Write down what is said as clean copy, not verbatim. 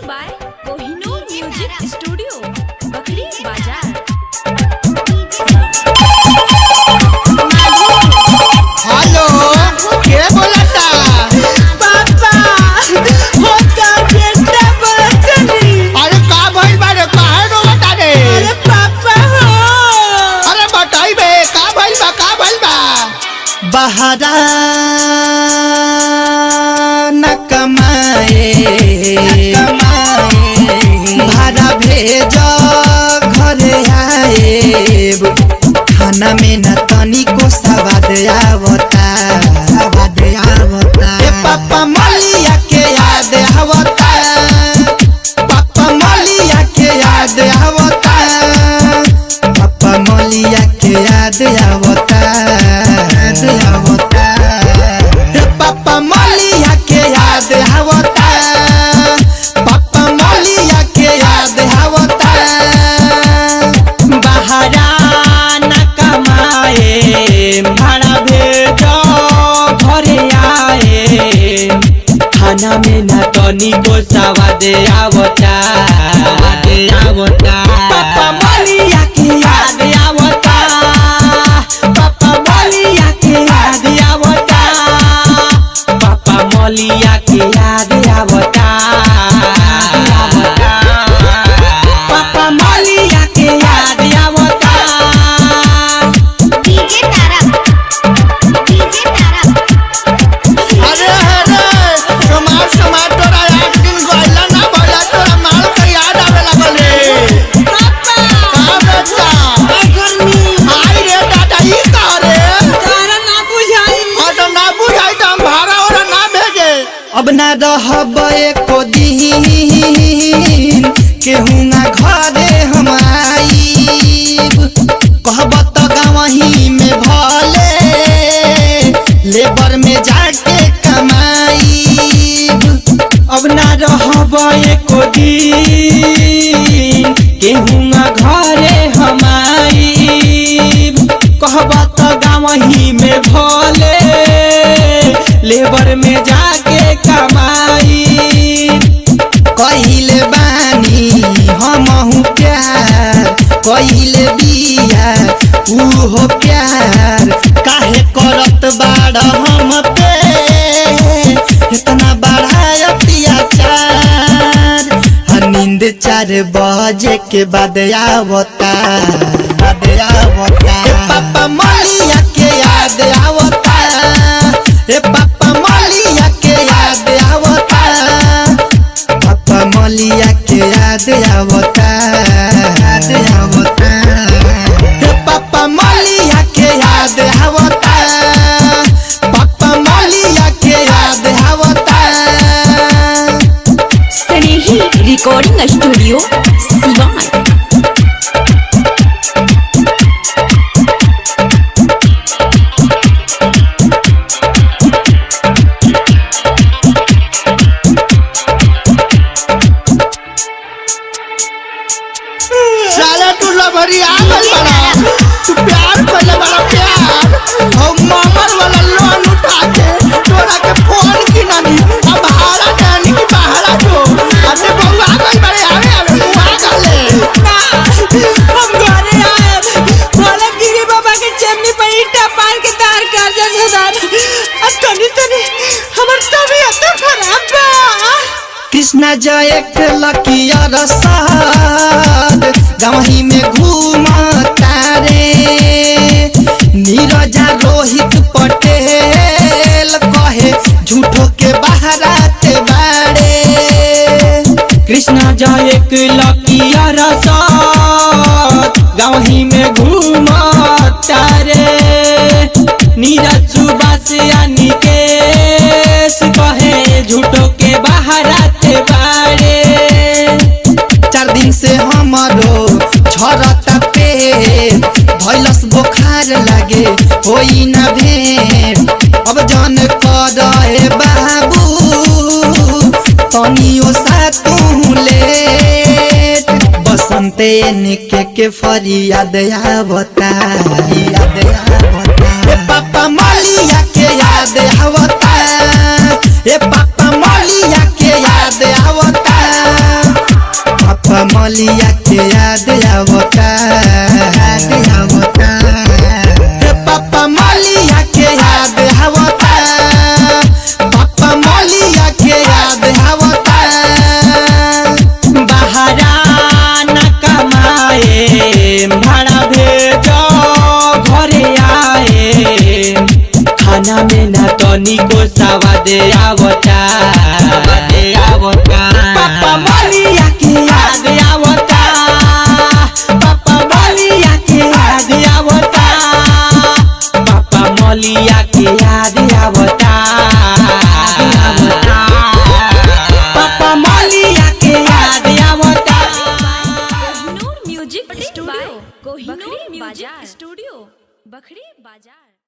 By Kohinoor music studio, Bakhri Bazar. Hello, के बोलता? पापा होता बेटा बचनी। अरे का भइल बारे, काहे रोवता रे? अरे पापा हो। अरे बताई बे, का भइल बा, का भइल बा? बहारा न कमाए, भाड़ा भेज घरे आएब, खाना में न तनिको सवाद आवता, सवाद आवता। ए पापा मलिया के याद आवता, पापा मलिया के याद आवता, पापा मलिया के याद आवता, याद आवता। ए पापा मलिया के याद आवता, पापा मलिया के याद आवता। बहारा न कमाए, भाड़ा भेजो घरे आए, खाना में न तनिको सवाद आवता, सवाद आवता। पापा मलिया के याद आवता, पापा मलिया के याद आवता, पापा मलिया के याद आवता, आवता। पापा मलिया के याद आवता। DJ Tara, DJ Tara. अरे अरे सोमार सोमार, तोरा एक दिन गइला ना भइला, तोरा माल के याद आवे लागल रे। पापा का बेटा? आई रे दादा, ई का रे? तारा ना बुझाई। हाँ तो ना बुझाई तो हम भाड़ा ओरा ना भेजे। अब ना रहब एको दिन, केहू ना घरे हम आईब, कहब त गावही में भले लेबर में जाके कमाईब। अब ना रहब एको दिन, केहू ना घरे हम आईब, कहब त गावही में भले लेबर में जाके कमाई। कहिले बानी हमहु प्यार, कहिले बिया उहो प्यार, काहे करत बाड़ हम पे इतना बढ़ाय अत्याचार। आ नींद 4 बजे के बाद आवता, बाद आवता। ए पापा मलिया के याद आवता, ए पापा मलिया के याद आवता, पापा मलिया के याद आवता, याद आवता। ए पापा मलिया के याद आवता, पापा मलिया के याद आवता। स्नेही रिकॉर्डिंग स्टूडियो, सिवान। साला तू लभरी आ गइल बाड़ा, तू प्यार कइले बाड़ा प्यार, हम मामर वाला लोन उठा के तोरा के फोन किनानी, अब भाड़ा देनी कि बहारा जो। अरे बउआ आ गइल बाड़े, आवे आवे मुआ गले। हम घरे आए भोला गिरी बाबा के चेमनी पर ईटा पार के तार कर जा सदार। अब तनी तनी हमर तबीयत तो खराब बा। कृष्णा जय लकिया रसाद गवही में घूमता रे, नीरजा रोहित पटेल कहे झूठो के बहराते बाड़े। कृष्णा जय लकिया रसाद गावही में घूमता रे, नीरज सुभाष अनिकेश कहे झूठो के बहराते बाड़े। 4 दिन से हमारो झरता पेट, धैलस बोखार लागे होई ना भेंट, अब जन कर बाबू तनियो सा तू लेट। बसंते निके के फरियाद आवता, याद आवता। ए पापा मलिया के याद आवता, ए पापा मलिया के याद आवता। मलिया के याद आवता, याद आवता। हे पापा मलिया के याद आवता, पापा मलिया के याद आवता। बहरा न कमाए भाड़ा भेजो घरे आए, खाना में न तनिको सवाद आवता, सवाद आवता। पापा मलिया के याद आवता, पापा मलिया के याद आवता, पापा मलिया के याद आवता, आवता। पापा मलिया के याद आवता। Kohinoor music studio, Kohinoor music studio, Bakhri Bazar.